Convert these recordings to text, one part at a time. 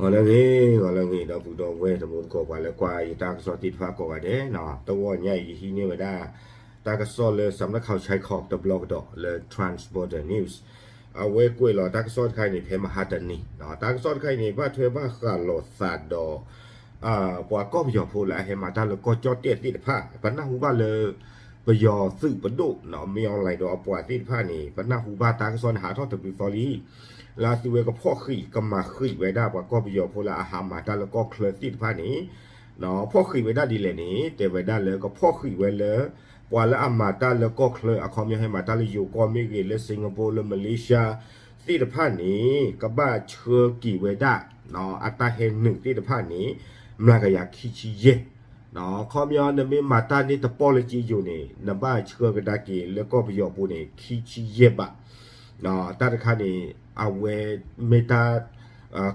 ဂီၤလၢအဂ့ၤ, ဂီၤလၢအဂ့ၤ ဒီပုၢ်ဒီဝဲၢ်တံၤသကိး ပှၤလၢကွၢ်ယတၢ်ကစီၣ်သ့ၣ်တဖၣ်ကိးဂၤဒဲး, တဂီၤညါအံၤ ယဟံးန့ၢ်ဝဲဒၣ် တၢ်ကစီၣ်လၢ စးမနခီ ဆဲးခီး တဘျီကဒီးလၢ Trans Border News အဝဲကွဲးလီၤတၢ်ကစီၣ်တခါအံၤန့ၣ် ဖဲမဟါတနံၤ, တၢ်ကစီၣ်တခါအံၤန့ၣ် ဘၣ်ထွဲဘၣ်ဃးလိာ်သးဒီး ပှၤကီၢ်ပယီၤဖိလၢအဟဲမၤတၢ်လၢကီၢ်ကၠီၣ်တဲၣ်သ့ၣ်တဖၣ်, ပနၢ်ဟူဘၣ်လၢ ပယီၤသုးပဒိၣ် မင်းအောင်လှိုင် ဒီးအပှၤသ့ၣ်တဖၣ်န့ၣ် ပနၢ်ဟူဘၣ်တၢ်ကစီၣ်န့ၣ် ဟးထီၣ်တဘျုးသီလံ, လၢအသုဝဲကဖီၣ်ဃံး ကမၤဃံးဝဲဒၣ်ပှၤကီၢ်ပယီၤဖိလၢအဟးမၤတၢ်လၢကီၢ်ချၢသ့ၣ်တဖၣ်န့ၣ်, ဖီၣ်ဃံးဝဲဒၣ်ဒ်လဲၣ်န့ၣ် တဲဝဲဒၣ်လၢကဖီၣ်ဃံးဝဲလၢ ပှၤလၢအမၤတၢ်လၢကီၢ်ချၢ အခီပညီဟဲမၤတၢ်လၢယိၤကီၢ်မ့ၢ်ဂ့ၤ လၢ Singapore လၢ Malaysia သ့ၣ်တဖၣ်န့ၣ် ကဘၣ်ဆှၢက့ၤဝဲဒၣ် အတၢ်ဟဲနုာ်သ့ၣ်တဖၣ်န့ၣ် မျးကယၤခံဆံယဲၢ်, အခီပညီနမ့ၢ်မၤတၢ်န့ၣ်တပီၢ်လၢက့ယိၤန့ၣ် နဘၣ်ဆှၢကဒါက့ၤလၢကီၢ်ပယီၤပူၤန့ၣ် ခံဆံယဲၢ်ဘး, တၢ်တခါန့ၣ် အဝဲမ့ၢ်တၢ်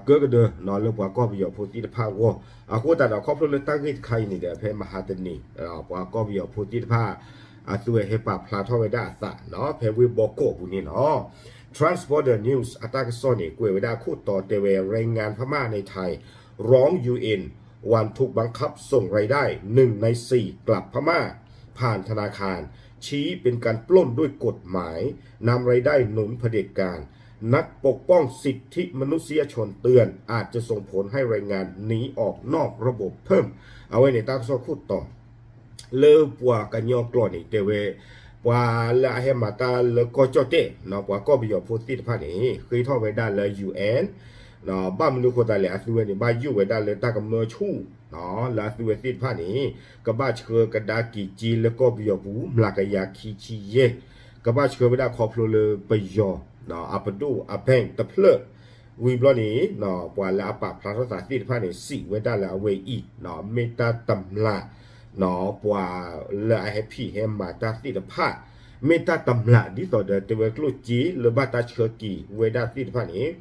ကၢကဒၢ လၢပှၤကီၢ်ပယီၤဖိသ့ၣ်တဖၣ်အဂီၢ်, အဃိသတးဒီးခီဖျိလၢတၢ်ဂ့ၢ်တခါအံၤန့ၣ်ဒီး ဖဲမဟါတနံၤ ပှၤကီၢ်ပယီၤဖိသ့ၣ်တဖၣ် အသုဝဲဟဲပာ်ဖျါထီၣ်ဝဲဒၣ်အသး ဖဲဝ့ၢ်ဘီကီၢ်ပူၤန့ၣ်လီၤ. Trans Border News အတၢ်ကစီၣ်န့ၣ် ကွဲးဝဲဒၣ်အခိၣ်တီတဲဝဲ แรงงานพม่าในไทย ร้อง ยู เอ็น หวังถูกบังคับส่งรายได้ หนึ่งในสี่ กลับพม่า ผ่านธนาคาร ชี้เป็นการปล้นด้วยกฎหมาย นำรายได้หนุนเผด็จการ นักปกป้องสิทธิมนุษยชนเตือน อาจจะส่งผลให้แรงงานหนีออกนอกระบบเพิ่ม အဝဲန့ၣ်တၢ်ကစီၣ်ခိၣ်တီ လၢပှၤကညီကျိာ်န့ၣ် တဲဝဲ ပှၤလၢအဟဲမၤတၢ်လၢကီၢ်ကၠီၣ်တဲၣ် ပှၤကီၢ်ပယီၤဖိသ့ၣ်တဖၣ်န့ၣ် ဃ့ထီၣ်ဝဲဒၣ်လၢ ယူၣ်အဲၣ် ဘၣ်မနုၤအဃိသတးလဲၣ် အသုဝဲန့ၣ် ဘၣ်ယိၣ်ဝဲဒၣ်လၢတၢ်ကမၢဆူၣ် လၢအသုဝဲသ့ၣ်တဖၣ်န့ၣ် ကဘၣ်ဆှၢကဒါက့ၤစ့လၢကီၢ်ပယီၤပူၤ မျးကယၤခံဆံယဲၢ်, ကဘၣ်ဆှၢဝဲဒၣ်ခီဖျိလၢပယီၤ အပဒိၣ်အ bank တဖျၢၣ်, ဝံၤဘျီန့ၣ် ပှၤလၢအပာ်ဖျါထီၣ်သးသ့ၣ်တဖၣ်န့ၣ် စံးဝဲဒၣ်လၢအဝဲအံၤ မ့ၢ်တၢ်တမျး ပှၤလၢအဟဲဖံးဟဲမၤတၢ်သ့ၣ်တဖၣ်, မ့ၢ်တၢ်တမျး ဒ်သိးဒီးတဲဝဲကျိၣ်စ့လၢဘၣ်တၢ်ဆှၢက့ၤဝဲဒၣ်သ့ၣ်တဖၣ်န့ၣ်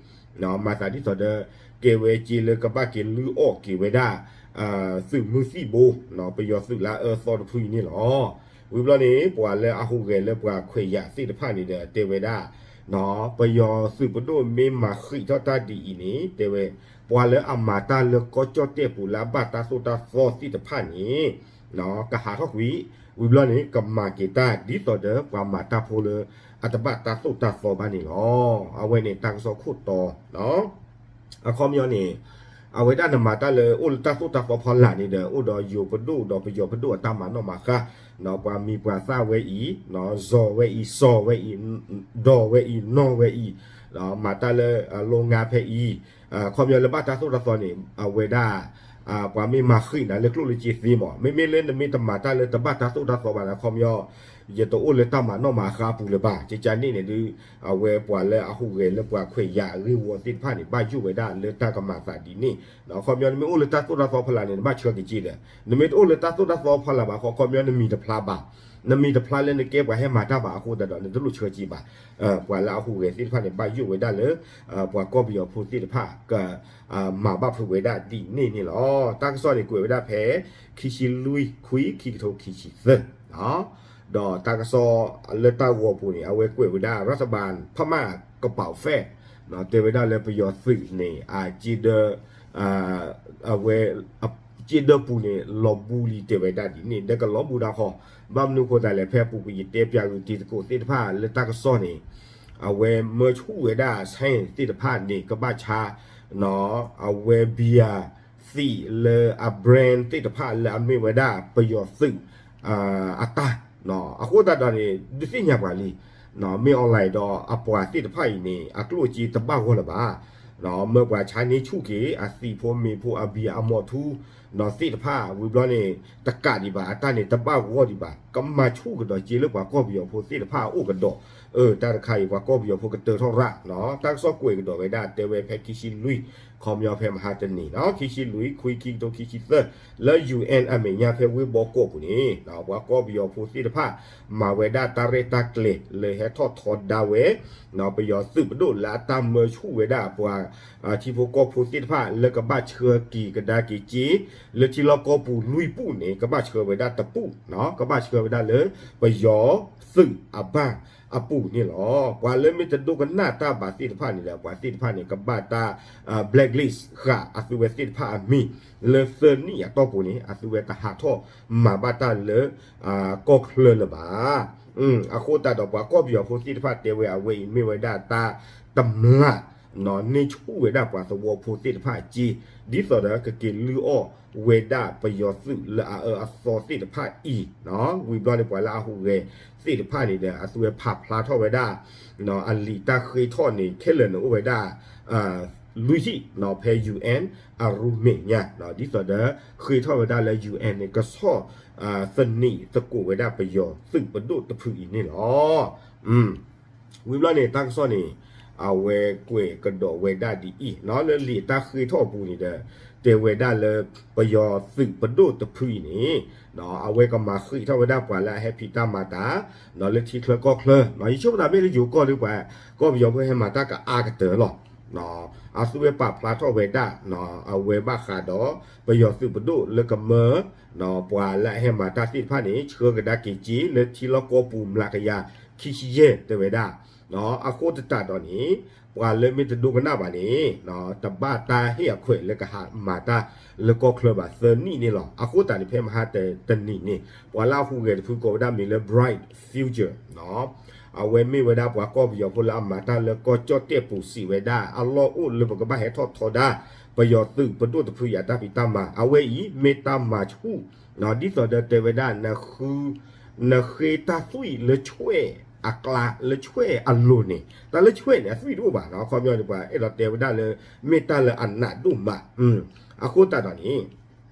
မၤသးဒ်သိးဒီး ကဲဝဲစ့လၢကဘၣ်က့ၤလုၢ်အီၣ်က့ၤဝဲဒၣ် သုးမုၢ်သံၣ်ဘိ ပယီၤသုးလၢအအၢသီတဖုအံၤန့ၣ်လီၤ. ဝံၤဘျီန့ၣ် ပှၤလၢအဟူးဂဲၤလၢပှၤခွဲးယာ်သ့ၣ်တဖၣ်န့ၣ်ဒီးတဲဝဲဒၣ် ပယီၤသုးပဒိၣ်မ့ၢ်မၤဃံးထီၣ်တၢ်ဒ်အံၤန့ၣ် တဲဝဲ ပှၤလၢအမၤတၢ်လၢကီၢ်ကၠီၣ်တဲၣ်ပူၤလၢအဘၣ်တၢ်သိၣ်တၢ်သီသ့ၣ်တဖၣ်န့ၣ် ကဟးထီၣ်ကွံာ်, ဝံၤဘျီန့ၣ် ကမၤက့ၤတၢ်ဒ်သိးဒီးပှၤမၤတၢ်ဖိလၢအတဘၣ်တၢ်သိၣ်တၢ်သီဘၣ်န့ၣ်လီၤ. အဝဲန့ၣ်တၢ်ကစီၣ်ခိၣ်တီ အခီပညီန့ၣ် အဝဲဒၣ်နမၤတၢ်လၢအိၣ်လၢတၢ်သိၣ်တၢ်သီဖီလာ်န့ၣ်ဒီး အိၣ်ဒီးယိၤပဒိၣ်ဒီးပယီၤပဒိၣ်အတၢ်မၤနီၣ်မၤဃါ, ပှၤမံၤပှၤသၣ်ဝဲအံၤ, စီၤဝဲအံၤ, စီၤဝဲအံၤ, ဒီးဝဲအံၤ, နီၢ်ဝဲအံၤ, မၤတၢ်လၢ โรงงาน ဖဲအံၤ, အခီပညီလၢဘၣ်တၢ်သိၣ်တၢ်သီန့ၣ် အဝဲဒၣ် ပှၤမ့ၢ်မၤဃံးနၤလၢကျိၣ်လၢစ့သ့မး, မ့မ့ၢ်လၢနမ့ၢ်တမၤတၢ်လၢတဘၣ်တၢ်သိၣ်တၢ်သီဘၣ်န့ၣ် အခီပညီ ယတအိၣ်လၢတၢ်မၤနီၣ်မၤဃါအပူၤလၢၤဘၣ်. ကကန့ၣ်န့ၣ်ဒုး အဝဲပှၤလၢအဟူးဂဲၤလၢပှၤခွဲးယာ်အဂ့ၢ်ဝီသ့ၣ်တဖၣ်န့ၣ် ဘၣ်ယိၣ်ဝဲဒၣ်လၢတၢ်ကမၤသးဒ်န့ၣ်, အခီပညီနမ့ၢ်အိၣ်လၢတၢ်သိၣ်တၢ်သီဖီလာ်န့ၣ် နဘၣ်ဆှၢက့ၤစ့ဒီး နမ့ၢ်တအိၣ်လၢတၢ်သိၣ်တၢ်သီဖီလာ်ဘၣ် အခီပညီနမံၤတဖျါဘၣ်, နမံၤတဖျါလၢနကဲပှၤဟဲမၤတၢ်ဘၣ်အဃိသတးဒီး နတလိၣ်ဆှၢစ့ဘၣ်. ပှၤလၢအဟူးဂဲၤသ့ၣ်တဖၣ်န့ၣ် ဘၣ်ယိၣ်ဝဲဒၣ်လၢ ပှၤကီၢ်ပယီၤဖိသ့ၣ်တဖၣ် မၤဘၣ်ဖုးဝဲဒၣ်ဒ်န့ၣ်န့ၣ်လီၤ. တၢ်ကစီၣ်န့ၣ်ကွဲးဝဲဒၣ်ဖဲ ခံဆံလွံၢ် ခွံ ခံကထိခံဆံသၢ, ဒီးတၢ်ကစီၣ်လၢတၢ်ဂီၤပူၤန့ၣ် အဝဲကွဲးဝဲဒၣ် รัฐบาลพม่ากระเป๋าแฟบ တဲဝဲဒၣ်လၢပယီၤသုးန့ᣣ် အစ့ဒၢ အဝဲ စ့ဒၢပူၤန့ၣ် လီၤဘူးလံၤတဲဝဲဒၣ်ဒ်န့ၣ် ဒီးကလီၤဘူးတၢ်ဃီ, ဘၣ်မနုၤအဃိသတးလဲၣ် ဖဲအပူၤကွံာ်ယတဲပၠးဂုာ်တံၤသကိးသ့ၣ်တဖၣ်လၢတၢ်ကစီၣ်န့ၣ် အဝဲမၢဆူၣ်ဝဲဒၣ်ဆဲသ့ၣ်တဖၣ်န့ၣ် ကဘၣ်ဆါ အဝဲ beer သံးလၢအ brand သ့ၣ်တဖၣ်လၢအမ့ၢ်ဝဲဒၣ်ပယီၤသုး အတၢ်, အဃိသတးဒီးန့ၣ် ဒုးသ့ၣ်ညါပှၤလံ မ့ၢ်အီၣ်လဲၣ်ဒီးအပှၤသ့ၣ်တဖၣ်အံၤန့ၣ် အကျိၣ်အစ့တဘၣ်ဂီၢ်လၢၤဘၣ်, မၢပှၤဆါန့ၢ်ဆူၣ်က့ၤ အသံးဖိမ့ၤဖိအ beer အမီၤထူ သ့ၣ်တဖၣ် ဝံၤဘျီန့ၣ် တကးဒံးဘၣ် အတၢ်န့ၣ်တဘၣ်ဂီၢ်ဒံးဘၣ် ကမၤဆူၣ်ကဒီးစ့လၢပှၤကီၢ်ပယီၤဖိသ့ၣ်တဖၣ်အအိၣ်ကဒီး, အၢ တၢ်တခါအံၤ ပှၤကီၢ်ပယီၤဖိကတၢထီၣ်ရၣ်, တၢ်ကစီၣ်ကွဲးကဒီးဝဲဒၣ်တဲဝဲဖဲခံဆံလွံၢ် ခီပညီဖဲမဟါတနံၤ ခံဆံလွံၢ် ခွံ ခံကထိခံဆံသၢ လၢ ယူႇအၣ် အမဲာ်ညါဖဲဝ့ၢ်ဘီကီၢ်ပူၤန့ၣ် ပှၤကီၢ်ပယီၤဖိသ့ၣ်တဖၣ် မၤဝဲဒၣ်တၢ်ရဲၣ်တၢ်ကျဲၤလၢဟဲထီၣ်ထီဒါဝဲ ပယီၤသုးပဒိၣ်လၢအတၢ်မၢဆူၣ်ဝဲဒၣ်ပှၤ ထံဖိကီၢ်ဖိသ့ၣ်တဖၣ်လၢကဘၣ်ဆှၢက့ၤကဒါက့ၤစ့ လၢထံလီၢ်ကီၢ်ပူၤလွံၢ်ပူၤန့ၣ် ကဘၣ်ဆှၢဝဲဒၣ်တပူၤ, ကဘၣ်ဆှၢ ဝဲဒၣ်လၢ ပယီၤသုးအဘၢၣ်အပူၤန့ၣ်လီၤ. ပှၤလၢမ့ၢ်တဒိကနၣ်တၢ်ဘၣ်သ့ၣ်တဖၣ်န့ၣ်ဒီး ပှၤသ့ၣ်တဖၣ်န့ၣ် ကဘၣ်တၢ် blacklist ဃာ်အသုဝဲသ့ၣ်တဖၣ်အမံၤ လၢသၢနံၣ်အတီၢ်ပူၤန့ၣ် အသုဝဲတဟးထီၣ်မၤဘၣ်တၢ်လၢ ကီၢ်ချၢလၢၤဘၣ်. အဃိသတးဒီး ပှၤကီၢ်ပယီၤဖိသ့ၣ်တဖၣ်တဲဝဲ အဝဲအံၤမ့ၢ်ဝဲဒၣ်တၢ်တမျၢ် န့ၢ်ဆူၣ်ဝဲဒၣ်ပှၤသဝီဖိသ့ၣ်တဖၣ်အစ့ ဒ်သိးဒီးကက့ၤလုၢ်အီၣ်ဝဲဒၣ်ပယီၤသုးလၢအအၢအသီသ့ၣ်တဖၣ်အံၤ, ဝံၤဘျီန့ၣ် ပှၤလၢအဟူးဂဲၤသ့ၣ်တဖၣ်န့ၣ်ဒီး အသုဝဲဖးဖျါထီၣ်ဝဲဒၣ် အလံာ်တၢ်ဃ့ထီၣ်န့ၣ် ခဲလၢာ်န့ၣ်အိၣ်ဝဲဒၣ် လွံၢ်ထံၣ် ဖဲ UN အရူမ့ၢ်ညါ ဒ်သိးဒီး ဃ့ထီၣ်ဝဲဒၣ်လၢ UN န့ၣ် ကဆီၣ်သနံးသကိးဝဲဒၣ်ပယီၤသုးပဒိၣ်တဖုအံၤန့ၣ်လီၤ. ဝံၤဘျီန့ၣ် တၢ်ကစီၣ်န့ၣ် အဝဲကွဲးကဒီးဝဲဒၣ်ဒ်အံၤ လၢလံာ်တၢ်ဃ့ထီၣ်အပူၤန့ၣ်ဒီး တဲဝဲဒၣ်လၢ ပယီၤသုးပဒိၣ်တဖုအံၤန့ၣ် အဝဲကမၤဃံးထီၣ်ဝဲဒၣ်ပှၤလၢအဟဲဖံးတၢ်မၤတၢ် လၢထံချၢကီၢ်ချၢ ယဆိကမိၣ်သးမ့ၢ်လၢယိၤကီၢ်ဒီးပှၤ ကီၢ်ပယီၤဖိဟဲမၤတၢ်ကအါကတၢၢ်လီၤ. အသုဝဲပာ်ဖျါထီၣ်ဝဲဒၣ် အဝဲဘၣ်ဃးဒီး ပယီၤသုးပဒိၣ်လၢကမၢ ပှၤလၢအဟဲမၤတၢ်သ့ၣ်တဖၣ်န့ၣ် ဆှၢကဒါက့ၤက့ၤလၢထံလီၢ်ကီၢ်ပူၤ မျးကယၤခံဆံယဲၢ် တဲဝဲဒၣ်. အဃိသတးဒီးန့ၣ် ပှၤလၢမ့ၢ်တဒိကနၣ်ဘၣ်န့ၣ် တဘၣ်တၢ်ဟ့ၣ်အခွဲးလၢကဟးမၤတၢ်လၢကီၢ်ချၢဘၣ် သၢနံၣ်န့ၣ်လီၤ. အဃိသတးန့ၣ် ဖဲမဟါတနံၤန့ၣ် ပှၤလၢအဟူးဂဲၤတဖုကိးဝဲဒၣ်မံၤလၢ Bright Future အဝဲမ့ၢ်ဝဲဒၣ်ပှၤကီၢ်ပယီၤဖိလၢအမၤတၢ်လၢကီၢ်ကၠီၣ်တဲၣ်ပူၤစံးဝဲဒၣ် အလီၢ်အိၣ်လၢပကဘၣ်ဟဲထီၣ်ထီဒါ ပယီၤသုးပဒိၣ်တဖုအံၤအတၢ်ဖံးတၢ်မၤ အဝဲအံၤမ့ၢ်တၢ်မၤဆူၣ် ဒ်သိးဒီးတဲဝဲဒၣ် နဃ့တၢ်သွံၣ်လၢဆွဲၣ်အကျါ လၢဆွဲၣ်အလိၤန့ၣ် တၢ်လၢဆွဲၣ်န့ၣ် အသွံၣ်တအိၣ်ဘၣ်နီၤ ခီပညီန့ၣ် ပှၤအဲၣ်ဒိးတဲဝဲဒၣ်လၢ မ့ၢ်တၢ်လၢအနးဒိၣ်မး အဃိသတးဒီးန့ၣ်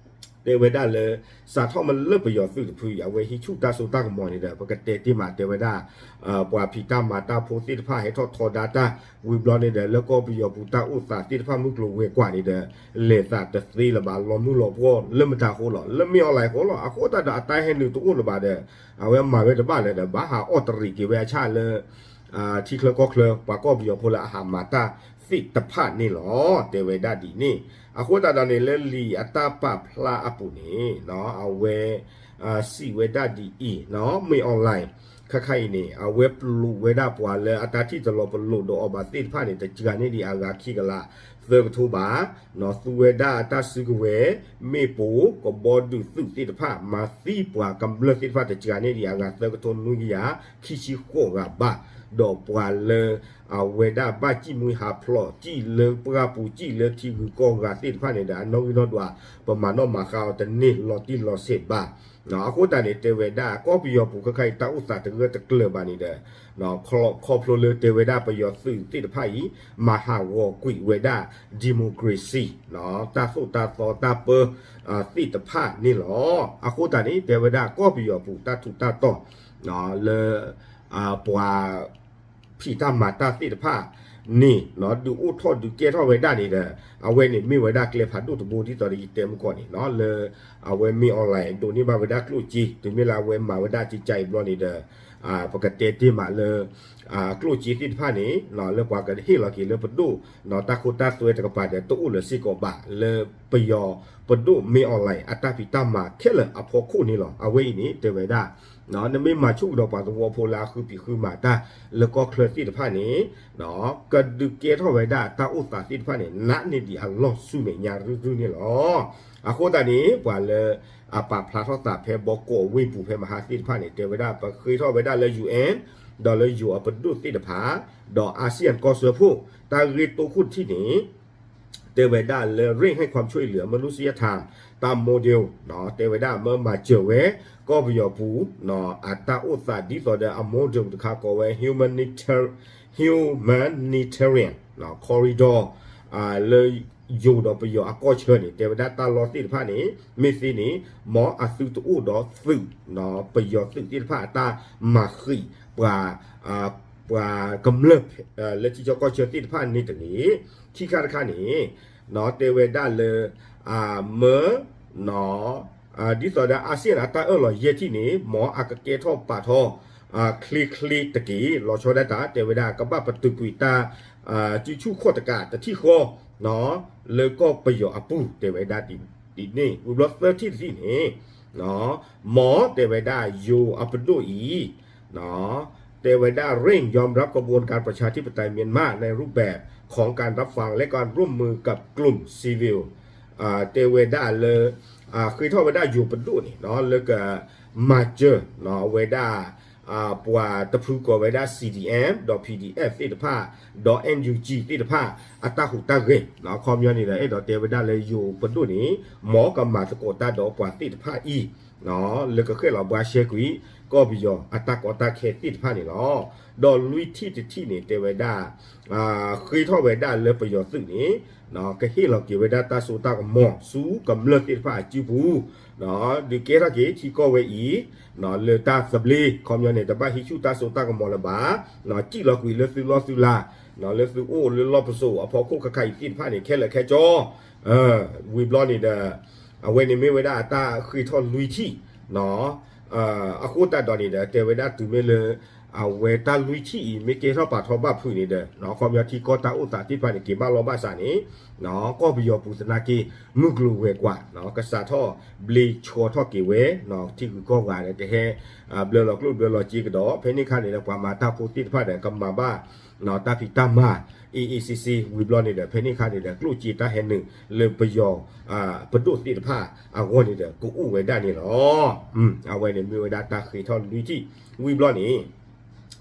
တဲဝဲဒၣ်လၢ စးထီၣ်မ့ၢ်လၢပယီၤသုးတဖုအံၤ အဝဲဟံးဆူၣ်တၢ်စိတၢ်ကမီၤန့ၣ်ဒီး ပကတဲတ့ၢ်မးတဲဝဲဒၣ် ပှၤဖံးတၢ်မၤတၢ်ဖိသ့ၣ်တဖၣ်ဟဲထီၣ်ထီဒါတၢ် ဝံၤဘျီန့ၣ်ဒီး လၢကီၢ်ပယီၤပူၤတၢ်အိၣ်သးသ့ၣ်တဖၣ်မုၢ်ကျိၤဝဲၤကွာ်န့ၣ်ဒီး လဲၤသးတသ့လၢၤဘၣ် လီၤမုၢ်လီၤပှီၢ်လၢမတၤဃိလီၤ လၢမ့ၢ်အီၣ်လဲၣ်ဃိလီၤ အဃိသတးဒီးအတၢ်ဟဲနုာ်တအိၣ်လၢၤဘၣ်ဒီး အဝဲမၤဝဲတဘၣ်လၢၤဒီး ဘၣ်ဟးအီၣ်တရံးက့ၤဝဲအဆၣ်လၢ ထံချၢကီၢ်ချၢ ပှၤကီၢ်ပယီၤဖိလၢအဟးမၤတၢ်သ့ၣ်တဖၣ်န့ၣ်လီၤ တဲဝဲဒၣ်ဒ်န့ၣ် အဃိသတးဒီးန့ၣ် လၢလံာ်အတၢ်ပာ်ဖျါအပူၤန့ၣ် အဝဲ စံးဝဲဒၣ်ဒ်အံၤ မ့ၢ်အီၣ်လဲၣ် ခါခါအံၤန့ၣ် အဝဲပျိးဝဲဒၣ်ပှၤလၢအတၢ်ထံၣ်တလီၤပလိာ်ဒီးအီၤဘၣ်သ့ၣ်တဖၣ်န့ၣ် တစှၤန့ၢ်ဒံးအဂၤခံကလးသၢကထိဘၣ် သူဝဲဒၣ်အတၢ်စုကဝဲၤ မ့ၣ်ပိၢ် ကဘီဒုးသုးသ့ၣ်တဖၣ် မၤသံပှၤကမျၢၢ်သ့ၣ်တဖၣ် တစှၤန့ၢ်ဒံးအဂၤသၢကထိနွံကယၤခံဆံဃိးဂၤဘၣ် ဒီးပှၤလၢ အဝဲဒၣ်ဘၣ်စံၣ်မှံဟးဖျိး စံၣ်လၢပှၢ်ပူၤ စံၣ်လၢထံဂုၤကီၢ်ဂၤသ့ၣ်တဖၣ်န့ၣ်ဒီး အနီၣ်ဂံၢ်နီၣ်ဒွး ပမၤနီၣ်မၤဃါအီၤတန့ၢ်လီၤတံၢ်လီၤဆဲးဘၣ် အဃိသတးန့ၣ် တဲဝဲဒၣ် ကီၢ်ပယီၤပူၤခဲခါအံၤ တၢ်အိၣ်သးတဂၢၢ်တကျၢၤဘၣ်န့ၣ်ဒီး ခီဖျိလၢတဲဝဲဒၣ်ပယီၤသုးသ့ၣ်တဖၣ်အံၤ မၤဟးဂီၤကွံာ်ဝဲဒၣ် democracy တၢ်သိၣ်တၢ်သီတၢ်ပၢသ့ၣ်တဖၣ်န့ၣ်လီၤ. အဃိသတးန့ၣ် တဲဝဲဒၣ်ကီၢ်ပယီၤပူၤတၢ်ထူးတၢ်တီၤ လၢ ပှၤ ဖံးတၢ်မၤတၢ်သ့ၣ်တဖၣ်န့ၣ် ဒုးအိၣ်ထီၣ်ဒုးကဲထီၣ်ဝဲဒၣ်န့ၣ်ဒီး အဝဲန့ၣ်မ့ၢ်ဝဲဒၣ်ကျဲဖးဒိၣ်တဘိ ဒ်သိးဒီးယတဲမုၢ်ကီၢ်န့ၣ် လၢ အဝဲမ့ၢ်အီၣ်လဲၣ် ဒိးန့ၢ်ဘၣ်ဝဲဒၣ်ကျိၣ်စ့ တုၤမ့ၢ်လၢအဝဲမၤဝဲဒၣ်ကကါအံၤဘျီန့ၣ်ဒီး ပကတဲတ့ၢ်မးလၢ ကျိၣ်စ့သ့ၣ်တဖၣ်န့ၣ် လၢပှၤကဟ့ၣ်လီၤက့ၤလၢပဒိၣ် တၢ်ခိတၢ်သွဲတကပၤဒီး တအိၣ်လၢၤစ့ၢ်ကီးဘၣ် လၢပယီၤပဒိၣ်မ့ၢ်အီၣ်လဲၣ် အတၢ်ဖံးတၢ်မၤခဲလၢာ်အဖီခိၣ်န့ၣ်လီၤ. အဝဲအံၤန့ၣ် တဲဝဲဒၣ် နမ့ၢ်မၤဆူၣ်ကဒီးပှၤသဝီဖိလၢအဃုဖံးဃုမၤတၢ်လၢကီၢ်ချၢသ့ၣ်တဖၣ်န့ၣ် ကဒုးကဲထီၣ်ဝဲဒၣ်တၢ်အိၣ်သးသ့ၣ်တဖၣ်န့ၣ် နးန့ၢ်ဒံးအလီၢ်ဆူမဲာ်ညါရုၢ်ရုၢ်န့ၣ်လီၤ. အဃိသတးန့ၣ် ပှၤလၢအပာ်ဖျါထီၣ်သးဖဲဘီကီးဝ့ၢ်ပူၤဖဲမဟါသ့ၣ်တဖၣ်န့ၣ် တဲဝဲဒၣ် ပဃ့ထီၣ်ဝဲဒၣ်လၢ UN ဒီးလၢယိၤအပဒိၣ်သ့ၣ်တဖၣ် ဒီး ASEAN ကီၢ်စၢဖှိၣ် တၢ်ဂ့ၢ်တိခိၣ်တထံၣ်န့ၣ် တဲဝဲဒၣ်လၢ เร่งให้ความช่วยเหลือมนุษยธรรม တၢ် model တဲဝဲဒၣ်မၢမၤစၢၤဝဲ ကီၢ်ပယီၤပူၤ အတၢ်အိၣ်သးဒ်သိးဒီးအ model တခါကိးဝဲ humanitarian humanitarian corridor လၢယိၤဒီးပယီၤအကီၢ်ဆၢန့ၣ် တဲဝဲဒၣ်တၢ်လီၢ်သ့ၣ်တဖၣ်န့ၣ် မ့ၢ်သ့န့ၣ် မ်အသုတအိၣ်ဒီးသုး ပယီၤသုးသ့ၣ်တဖၣ်အတၢ်မၤဃံး ပှၤ ပှၤကမျၢၢ် လၢထံဆၢကီၢ်ဆၢသ့ၣ်တဖၣ်န့ၣ်တဂ့ၤ ခံခါတခါန့ၣ် တဲဝဲဒၣ်လၢ မၢ ဒ်သိးဒီး ASEAN အတၢ်အၢၣ်လီၤယဲၢ်ထံၣ်န့ၣ် မ်အကကဲထီၣ်ပာ်ထီၣ် ချ့ချ့တက့ၢ် လီၤဆီဒၣ်တၢ် တဲဝဲဒၣ် ကဘၣ်ပတုာ်ကွံာ်တၢ် စုဆူၣ်ခီၣ်တကးတထံၣ်ဃီ လၢကီၢ်ပယီၤအပူၤ တဲဝဲဒၣ်ဒ်န့ၣ် ဝံၤဘျီသၢထံၣ်တထံၣ်န့ၣ် မ်တဲဝဲဒၣ်ယိၤအပဒိၣ်အံၤ တဲဝဲဒၣ် เร่งยอมรับกระบวนการประชาธิปไตยเมียนมาในรูปแบบของการรับฟังและการร่วมมือกับกลุ่มซีวิล တဲဝဲဒၣ်လၢ ဃ့ထီၣ်ဝဲဒၣ်ယိၤပဒိၣ်န့ၣ် လၢက မၤစၢၤ ဝဲဒၣ် ပှၤတဖုကိးဝဲဒၣ် CDM ဒီး PDF သ့ၣ်တဖၣ် ဒီး NUG သ့ၣ်တဖၣ် အတၢ်ဟူးတၢ်ဂဲၤ အခီပညီန့ၣ်ဒီး အဲၣ်ဒိးတဲဝဲဒၣ်လၢယိၤပဒိၣ်န့ၣ် မ်ကမၤသကိးတၢ်ဒီးပှၤသ့ၣ်တဖၣ်အံၤ လၢကဃဲၣ်လီၤဘှါရှဲကွံာ် ကီၢ်ပယီၤအတၢ်ကီတၢ်ခဲသ့ၣ်တဖၣ်န့ၣ်လီၤ. ဒီးလွံၢ်ထံၣ်တထံၣ်န့ၣ် တဲဝဲဒၣ် ဃ့ထီၣ်ဝဲဒၣ်လၢပယီၤသုးန့ၣ် ကဟ့ၣ်လီၤက့ၤဝဲဒၣ်တၢ်စိတၢ်ကမီၤဆူကမျၢၢ်သ့ၣ်တဖၣ်အစုပူၤ ဒုးကဲထီၣ်က့ၤထံကီၢ်ဝဲအံၤ လၢတၢ်သဘျ့ ခီပညီန့ၣ် တဘၣ်ဟံးဆူၣ်တၢ်စိတၢ်ကမီၤလၢၤဘၣ် စံၣ်လီၤကွံာ်လၢသုလီၢ်သုလၤ လၢသုအိၣ်လၢလီၢ်ပစိာ်အဖီခိၣ်ခါခါအံၤသ့ၣ်တဖၣ်န့ၣ် ခဲလၢာ်ခဲဆ့ ဝံၤဘျီန့ၣ်ဒီး အဝဲန့ၣ်မ့ၢ်ဝဲဒၣ်အတၢ်ဃ့ထီၣ်လွံၢ်ထံၣ် အဃိသတးဒီးန့ၣ်ဒီး တဲဝဲဒၣ်တုၤမ့ၢ်လၢ အဝဲတၢ်လွံၢ်ထံၣ်အံၤ မ့ၢ်ကဲထီၣ်ပာ်ထီၣ်ဘၣ်ဖုးန့ၣ်ဒီး ခီပညီထံကီၢ်တၢ်အိၣ်သးသ့ၣ်တဖၣ်န့ၣ် က့ၤဘၣ်လီၢ်ဘၣ်စးန့ၣ် ကီၢ်ပယီၤပူၤသနာ်က့ မုၢ်ကျိၤဝဲၤကွာ် ကစးထီၣ်ဘျ့ဆှီထီၣ်က့ၤဝဲ ထံဂုၤကီၢ်ဂၤဒီး ကဟဲ ဘျၢလီၤကျိၣ်ဘျၢလီၤစ့ကဒီး ဖဲန့ၣ်ခါန့ၣ်ဒီး ပှၤမၤတၢ်ဖိသ့ၣ်တဖၣ်ဒီး ကမၤဘၣ် တၢ်ဖံးတၢ်မၤ အ့ၣ်အ့ၣ်စ့စ့ ဝံၤဘျီန့ၣ်ဒီး ဖဲန့ၣ်ခါန့ၣ်ဒီး ကျိၣ်စ့တၢ်ဟဲနုာ်လၢပယီၤ ပဒိၣ်သ့ၣ်တဖၣ်အဂီၢ်န့ၣ်ဒီး ကအိၣ်ဝဲဒၣ်န့ၣ်လီၤ. အဝဲန့ၣ်မ့ၢ်ဝဲဒၣ်တၢ်ဃ့ထီၣ်လွံၢ်ထံၣ် ဝံၤဘျီန့ၣ်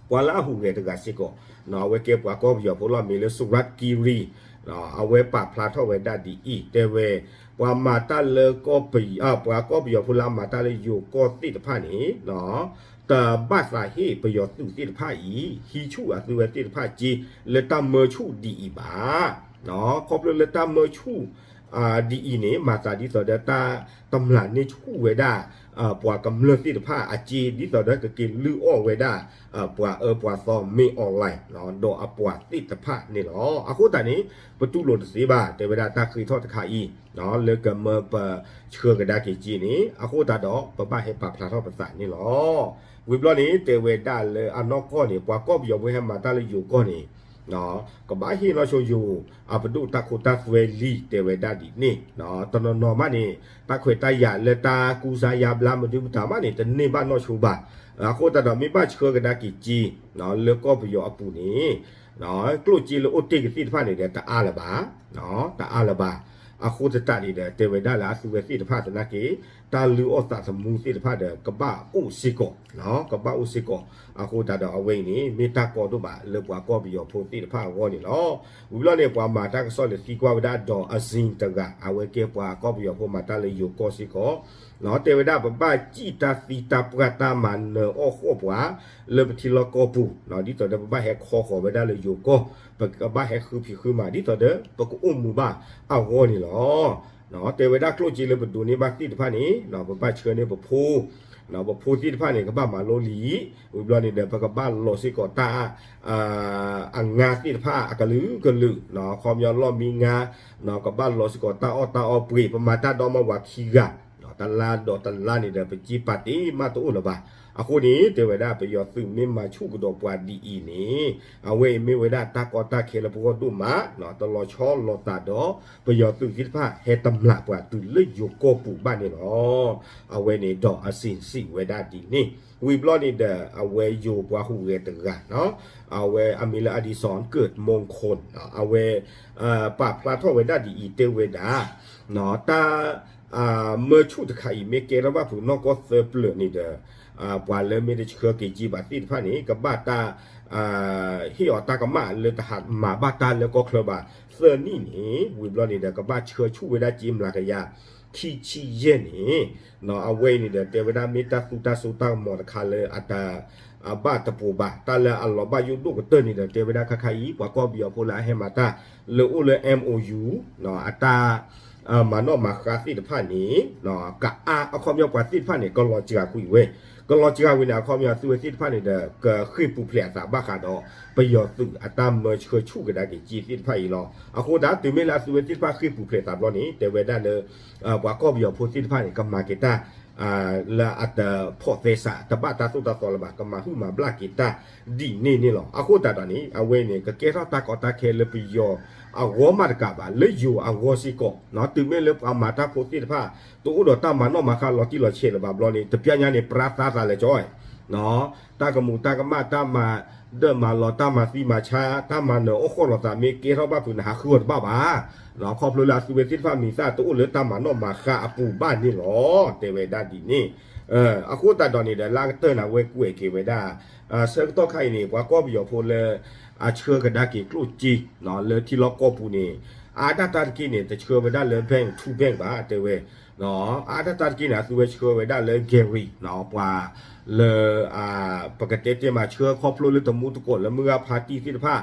ပှၤလၢအဟူးဂဲၤတဂၤစ့ၢ်ကီး အဝဲကဲပှၤကီၢ်ပယီၤဖိလီၤ မ့ၢ်လၢ สุรัตน์คีรี အဝဲပာ်ဖျါထီၣ်ဝဲဒၣ်ဒ်အံၤ တဲဝဲ ပှၤမၤတၢ်လၢ ပှၤကီၢ်ပယီၤဖိလၢအမၤတၢ်လၢယိၤကီၢ်သ့ၣ်တဖၣ်န့ၣ် တဘၣ်သးဟ့ၣ်ပယီၤသုးသ့ၣ်တဖၣ်အံၤ ဟံးဆူၣ်အသုဝဲသ့ၣ်တဖၣ်စ့ လၢတၢ်မၢဆူၣ်ဒ်အံၤဘၣ်. ခီဖျိလၢတၢ်မၢဆူၣ် ဒ်အံၤန့ၣ် မၤသးဒ်သိးဒီးတၢ်တမျၢ်န့ၢ်ဆူၣ်ဝဲဒၣ် ပှၤကမျၢၢ်သ့ၣ်တဖၣ်အစ့ ဒ်သိးဒီးကက့ၤလုၢ်အီၣ်ဝဲဒၣ် ပှၤအၢပှၤသီမ့ၢ် online ဒီးအပှၤသ့ၣ်တဖၣ်န့ၣ်လီၤ. အဃိသတးန့ၣ် ပတူၢ်လိာ်တသ့ဘၣ် တဲဝဲဒၣ်တၢ်ဃ့ထီၣ်တခါအံၤ လၢကမၢပဆှၢကဒါက့ၤစ့န့ၣ် အဃိသတးဒီး ပဘၣ်ဟဲပာ်ဖျါထီၣ်ပသးန့ၣ်လီၤ. ဝံၤဘျီန့ၣ် တဲဝဲဒၣ်လၢအနီၢ်ကီၢ်န့ၣ် ပှၤကီၢ်ပယီၤဖိဟဲမၤတၢ်လၢယိၤကီၢ်န့ၣ် ကဘၣ်ဟ့ၣ်နီၢ်ဆိယိၤ အပဒိၣ်တၢ်ခိတၢ်သွဲလံ တဲဝဲဒၣ်ဒ်န့ၣ် တနီၤနီၤမးန့ၣ် တၢ်ခွဲးတၢ်ယာ်လၢတၢ်ကူစါယါဘျါမနုၤမတၤမးန့ၣ် တန့ၢ်ဘၣ်နီၢ်ဆိဘၣ်. အဃိသတးဒီး မ့ၢ်ဘၣ်ဆှၢကဒါက့ၤစ့ လၢကီၢ်ပယီၤအပူၤန့ၣ် ကျိၣ်စ့လၢအိၣ်တ့ၢ်ကသ့ၣ်တဖၣ်န့ၣ်ဒီး တအါလၢၤဘၣ်, တအါလၢၤဘၣ်. အဃိသတးန့ၣ်ဒီး တဲဝဲဒၣ်လၢအသုဝဲသ့ၣ်တဖၣ်သနာ်က့ တၢ်လုၢ်အီၣ်သးသမူသ့ၣ်တဖၣ်ဒီး ကဘၣ်အိၣ်စ့ၢ်ကီး, ကဘၣ်အိၣ်စ့ၢ်ကီး. အဃိသတးဒီးအဝဲအံၤန့ၣ် မ့ၢ်တၢ်ကီဒိၣ်ဘၣ်လၢပှၤကီၢ်ပယီၤဖိသ့ၣ်တဖၣ်အဂီၢ်န့ၣ်လီၤ. ဝံၤဘျီန့ၣ် ပှၤမၤတၢ်ကစီၣ်န့ၣ်သံကွၢ်ဝဲဒၣ် ဒီးအစ့တဂၤ အဝဲကဲပှၤကီၢ်ပယီၤဖိမၤတၢ်လၢယိၤကီၢ်စ့ၢ်ကီး တဲဝဲဒၣ် ပဘၣ်စံၣ်တၢ်သံတၢ်ပှၢ်တၢ်မၤနၢၤအီၣ်ဃီၣ်ပှၤ လၢပထံလီၢ်ကီၢ်ပူၤ, ဒ်သိးဒီးပဘၣ်ဟဲခီဃီၤဝဲဒၣ်လၢယိၤကီၢ်, ပကဘၣ်ဟဲဃုဖံးဃုမၤ ဒ်သိးဒီးပကအိၣ်မူဘၣ်အဂီၢ်န့ၣ်လီၤ. တဲဝဲဒၣ်ကျိၣ်စ့လၢပဒိးန့ၢ်ဘၣ်သ့ၣ်တဖၣ်န့ၣ် ပဘၣ်ဆှၢန့ၢ်ပဖိ, ပဖိသ့ၣ်တဖၣ်န့ၣ် ကဘၣ်မၤလိလံာ်, ဝံၤဘျီန့ၣ်ဒီး ပကဘၣ်လီၤစ့ၢ်ကီးတၢ် အငါသ့ၣ်တဖၣ်အကလုာ်ကလုာ်, ခီပညီလီၢ်မံငါ, ကဘၣ်လီၤစ့ၢ်ကီးတၢ်အီၣ်တၢ်အီပှ့ၤ, ပမၤတၢ်ဒီမါဝၤခံဂၤ, တလါဒီးတလါန့ၣ်ဒီး ပစ့ပာ်တ့ၢ်မးတအိၣ်လၢၤဘၣ်. အဃိန့ၣ် တဲဝဲဒၣ်ပယီၤသုးမ့ၢ်မၤဆူၣ်ကဒီးပှၤဒ်အံၤန့ၣ် အဝဲအံၤမ့ၢ်ဝဲဒၣ်တၢ်ကီတၢ်ခဲလၢပဂီၢ်ဒိၣ်မး, တလီၤဆီလီၤသးဒီး ပယီၤသုးသ့ၣ်တဖၣ်ဟဲတမျၢ်ပှၤတုၤလၢယိၤကီၢ်ပူၤဘၣ်န့ၣ်လီၤ. အဝဲန့ၣ်ဒီးအစ့စံးဝဲဒၣ်ဒ်န့ၣ်, ဝံၤဘျီန့ၣ်ဒီး အဝဲယိၤပှၤဟူးဂဲၤတဂၤ, အဝဲအမံၤလၢ အဒံစီၣ် ကိၣ်မူၣ်ခိၣ်, အဝဲ ပာ်ဖျါထီၣ်ဝဲဒၣ်ဒ်အံၤ တဲဝဲဒၣ် တၢ် မၢဆူၣ်တခါအံၤ မ့ၢ်ကဲထီၣ်ဘၣ်ဖုးနီၢ်ကီၢ်သၢပျၢၤန့ၣ်ဒီး ပှၤလၢမ့ၢ်တဆှၢက့ၤက့ၤဘၣ်သ့ၣ်တဖၣ်န့ၣ် ကဘၣ်တၢ် ဟ့ၣ်အီၤတၢ်ကမၣ်လၢတဟးမၤဘၣ်တၢ်လၢကီၢ်ချၢဘၣ်သၢနံၣ်န့ၣ်, ဝံၤဘျီန့ၣ်ဒီး ကဘၣ်ဆှၢဆူၣ်ဝဲဒၣ်စ့မျးကယၤ ခံဆံယဲၢ်န့ၣ်, အဝဲအံၤန့ၣ်ဒီး တဲဝဲဒၣ်မ့ၢ်တၢ်သူတၢ်စိတၢ်ကမီၤတခါလၢအတ အဘၣ်တပိၤဘၣ်, တၢ်လၢအလီၤဘၣ်ယိၣ်ဒိၣ်ကတၢၢ်န့ၣ်ဒီး တဲဝဲဒၣ်ခါခါအံၤ ပှၤကီၢ်ပယီၤဖိလၢအဟဲမၤတၢ်လၢအိၣ်လၢ MOU အတၢ် မၤနီၣ်မၤဃါသ့ၣ်တဖၣ်န့ၣ် ကအါ အခီပညီပှၤသ့ၣ်တဖၣ်န့ၣ် ကလီၤစှၤကွံာ်ဝဲ, ကလီၤစှၤဝံၤန့ၣ် အခီပညီအသုဝဲသ့ၣ်တဖၣ်န့ၣ်ဒီး ကဃ့ၢ်ပူၤဖျဲးအသးဘၣ်ဃးဒီး ပယီၤသုးအတၢ်မၢဆှၢဆူၣ်ကဒါက့ၤစ့သ့ၣ်တဖၣ်အံၤလီၤ. အဃိသတး တုၤမ့ၢ်လၢအသုဝဲသ့ၣ်တဖၣ်ဃ့ၢ်ပူၤဖျဲးသးဘျီန့ၣ် တဲဝဲဒၣ်လၢ ပှၤကီၢ်ပယီၤဖိသ့ၣ်တဖၣ်န့ၣ် ကမၤက့ၤတၢ် လၢအတဖိးသဲစး တဘၣ်တၢ်သိၣ်တၢ်သီလၢၤဘၣ်, ကမၤဟုၣ်မၤဘျၣ်က့ၤတၢ်ဒ်န့ၣ်န့ၣ်လီၤ. အဃိသတးဒီးန့ၣ် အဝဲန့ၣ် ကကဲထီၣ်တၢ်ကီတၢ်ခဲလၢပယီၤ အဂီၢ်မးတကးဘၣ် လၢယိၤအဂီၢ်စ့ၢ်ကီး တုၤမ့ၢ်လၢပှၤမၤတၢ်ဖိသ့ၣ်တဖၣ် တအိၣ်ဒီးတၢ်မၤနီၣ်မၤဃါလီၤတံၢ်လီၤဆဲးလၢၤဘၣ်ဘျီန့ၣ် တပျၢ်ညါန့ၣ် ပြၢသါသးလဲၤကၠီ တၢ်ကမူၤတၢ်ကမၣ် တၢ်မၤဒၢၣ်မၤလီၤ တၢ်မၤသံမၤဆါ တၢ်မၤနၢၤအိၣ်ဃီၣ်လီၤသး မ့ၢ်ကဲထီၣ်ဘၣ်ဖုးန့ၣ် ဟးဃုအီၤတဘၣ်ဘၣ်. ခီဖျိလၢအသုဝဲသ့ၣ်တဖၣ်မံၤသၣ်တအိၣ်လၢတၢ်မၤနီၣ်မၤဃါအပူၤဘၣ်န့ၣ်လီၤ တဲဝဲဒၣ်ဒ်န့ၣ်. အဃိသတးဒီးန့ၣ်ဒီး လၢအကတၢၢ်န့ၣ် အဝဲကွဲးက့ၤဝဲဒၣ် ဆၢကတီၢ်ခါအံၤန့ၣ် ပှၤကီၢ်ပယီၤဖိလၢ အဆှၢကဒါက့ၤကျိၣ်စ့ လၢထံလီၢ်ကီၢ်ပူၤန့ၣ် အါဒၣ်တၢ်တက့ၢ်န့ၣ် တဆှၢဝဲဒၣ်လၢ bank to bank ဘၣ် တဲဝဲ အါဒၣ်တၢ်တက့ၢ်န့ၣ် အသုဝဲဆှၢဝဲဒၣ်လၢ Gary ပှၤလၢ ပကတဲတဲမး ဆှၢခီဖျိလၢတမူတကိးလၢမုၢ်ဂၢ်ဖါတံၢ်သ့ၣ်တဖၣ်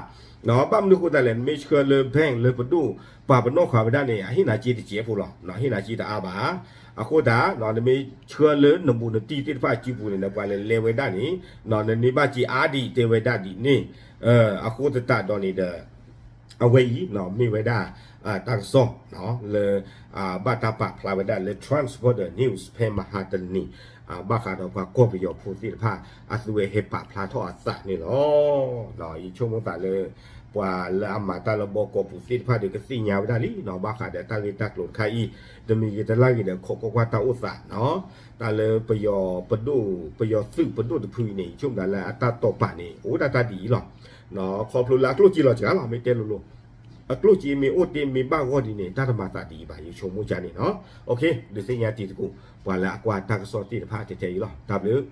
ဘၣ်မနုၤအဃိသတးလဲၣ် နမ့ၢ်ဆှၢလၢ bank လၢပဒိၣ်ပှၤပနီၣ်ဃာ်ဝဲဒၣ်န့ၣ် အဟ့ၣ်နၤစ့တစဲးဖိလီၤ ဟ့ၣ်နၤစ့တအါဘၣ်. အဃိသတး နမ့ၢ်ဆှၢလၢနဘူးနတံၢ်သ့ၣ်တဖၣ်အစုပူၤန့ၣ် နပှၤလဲၤလဲဝဲဒၣ်န့ၣ် နန့ၢ်ဘၣ်စ့အါဒံး တဲဝဲဒၣ်ဒ်န့ၣ်. အဃိသတးဒီးန့ၣ်ဒီး အဝဲအံၤ မ့ၢ်ဝဲဒၣ် တၢ်ကစီၣ် လၢ ဘၣ်တၢ်ပာ်ဖျါဝဲဒၣ်လၢ Trans Border News ဖဲမဟါတနံၤ ဘၣ်ဃးဒီးပှၤကီၢ်ပယီၤဖိသ့ၣ်တဖၣ် အသုဝဲဟဲပာ်ဖျါထီၣ်အသးန့ၣ်လီၤ. ယဆိကမိၣ်သးလၢ ပှၤလၢအမၤတၢ်လၢဘီကီးပူၤသ့ၣ်တဖၣ်ဒီး ကသ့ၣ်ညါဝဲဒၣ်လံ ဘၣ်ဃးဒီးတၢ်ဂ့ၢ်တၢ်ကျိၤတခါအံၤ တမံၤဂ့ၤတလၢ်ဂ့ၤဒီး ခိးကွၢ်ကွၢ်တၢ်အိၣ်သး တၢ်လၢပယီၤပဒိၣ် ပယီၤသုးပဒိၣ်တဖုအံၤန့ၣ် ယဆိကမိၣ်သးလၢအတၢ်တိာ်ပာ်န့ၣ် အိၣ်ဒၣ်တၢ်ဒ်အံၤလီၤ. ခီဖျိလၢအကျိၣ်စ့လီၤစှၤလီၤ မ့ၢ်တဲလိၤလိၤ အကျိၣ်စ့မ့ၢ်အိၣ်တ့ၢ်မ့ၢ်ဘၣ်ဂီၢ်ဒ်န့ၣ် တၢ်တမၤသးဒ်အံၤဘၣ် ယဆိကမိၣ်ဒ်န့ၣ်နီၤ. ဒုးသ့ၣ်ညါတံၤသကိး ပှၤလၢအကွၢ်တၢ်ကစီၣ်သ့ၣ်တဖၣ်ထဲထဲအံၤလီၤ. တၢ်ဘျုး